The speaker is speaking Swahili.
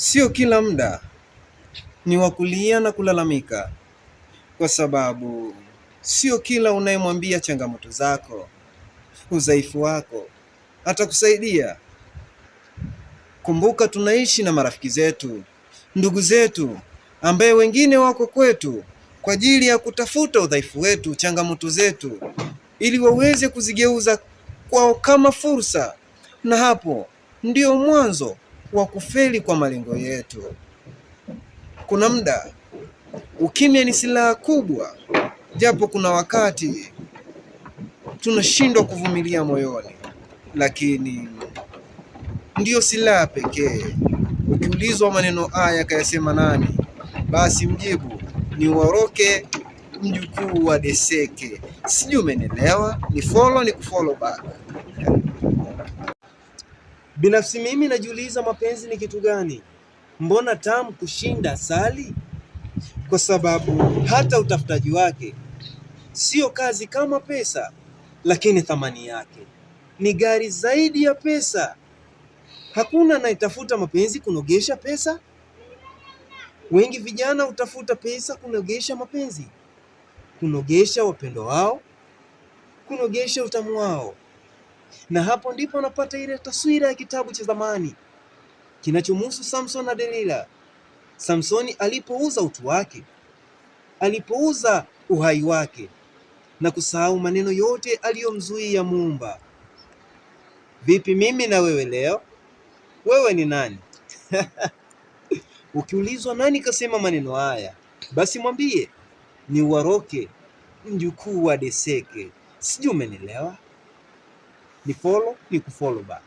Sio kila muda ni wa kulia na kulalamika, kwa sababu sio kila unayemwambia changamoto zako, udhaifu wako atakusaidia. Kumbuka, tunaishi na marafiki zetu, ndugu zetu, ambaye wengine wako kwetu kwa ajili ya kutafuta udhaifu wetu, changamoto zetu, ili waweze kuzigeuza kwao kama fursa, na hapo ndio mwanzo wa kufeli kwa malengo yetu. Kuna muda ukimya ni silaha kubwa, japo kuna wakati tunashindwa kuvumilia moyoni, lakini ndiyo silaha pekee. Ukiulizwa maneno haya kayasema nani, basi mjibu ni Waroke mjukuu wa Deseke. Sijui umenielewa? Ni follow ni kufollow back. Binafsi mimi najiuliza mapenzi ni kitu gani? Mbona tamu kushinda asali? Kwa sababu hata utafutaji wake sio kazi kama pesa, lakini thamani yake ni gari zaidi ya pesa. Hakuna anayetafuta mapenzi kunogesha pesa. Wengi vijana hutafuta pesa kunogesha mapenzi, kunogesha wapendo wao, kunogesha utamu wao, na hapo ndipo napata ile taswira ya kitabu cha zamani kinachomhusu Samson na Delila. Samsoni alipouza utu wake, alipouza uhai wake na kusahau maneno yote aliyomzuia Muumba. Vipi mimi na wewe leo? Wewe ni nani? Ukiulizwa nani kasema maneno haya, basi mwambie ni Waroke mjukuu wa Deseke. Sijui umenielewa? Ni follow ni kufollow back.